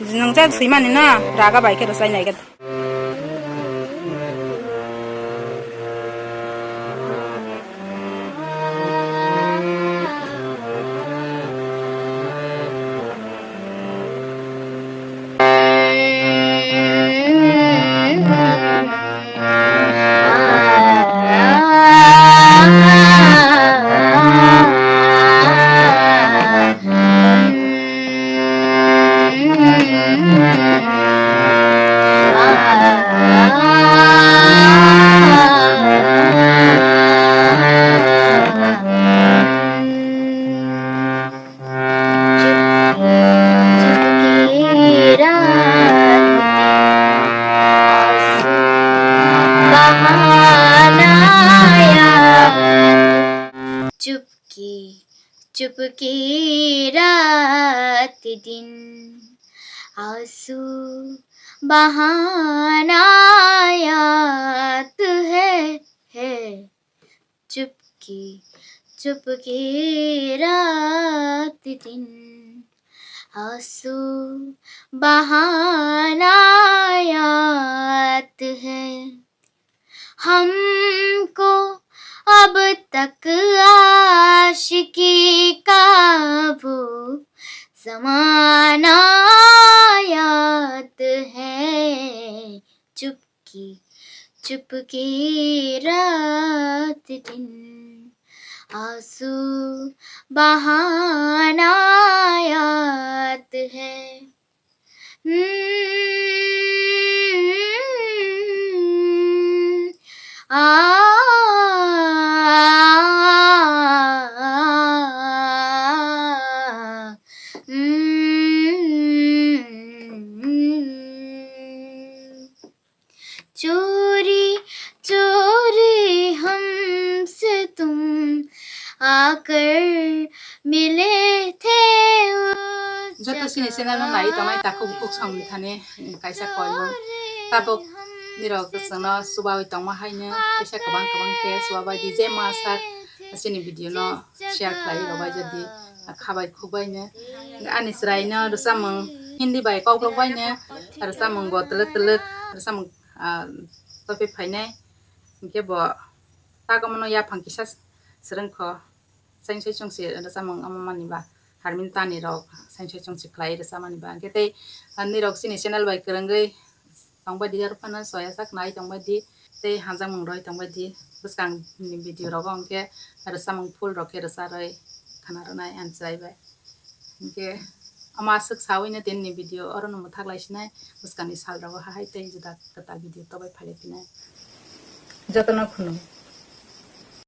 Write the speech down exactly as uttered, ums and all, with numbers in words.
Nwng cha swimani na raga bai khe rwchai nai khe. चुपके, चुपके रात दिन आंसू बहाना याद। चुपके, चुपके रात दिन आंसू बहाना याद है, है। चुपके, चुपके रात दिन आंसू बहाना याद है। हमको अब तक आशिकी का वो जमाना याद है। चुप की चुपके रात दिन आंसू बहाना याद है। हम्म, आ, हम्म। चोरी चोरी हमसे तुम आकर मिले थे उस Joto sini channel no nai tongnai takhuk bukhuk song thani kaisa koimung. Tabuk nirok chwngno chubawi tongma haino kaisa kwbang kwbang khe chubabai di je ma sak chini video no share khlai rwbai jadi khabai khukbai no ani chwrai no rwchapmung Hindi bai kokrok bai no rwchapmung bo twlwk twlwk rwchapmung ah, topik phainai. Hinkhe bo tagomono yaphang kisa swrwngkho, sainsai chwngsi rwchapmung omo manwi ba harmin tani rok sainsai chwngsi khlai rwchapmani ba. Hinkhe tei ah, nirok chini channel bai kwrwngwi tongbai di, aro phano soya sak nai tongbai di, tei hamjakmung roi tongbai di. Bwskang ni video rogo hinkhe rwchapmung full rok khe rwcharwi khna rwnai ani chwrai bai. Hinkhe omo aswk sawino tinini video orono mwthak lai sinai, bwskangni sal rogo hahai tei juda kwtal video tobai phai lai phinai. Jotono khunu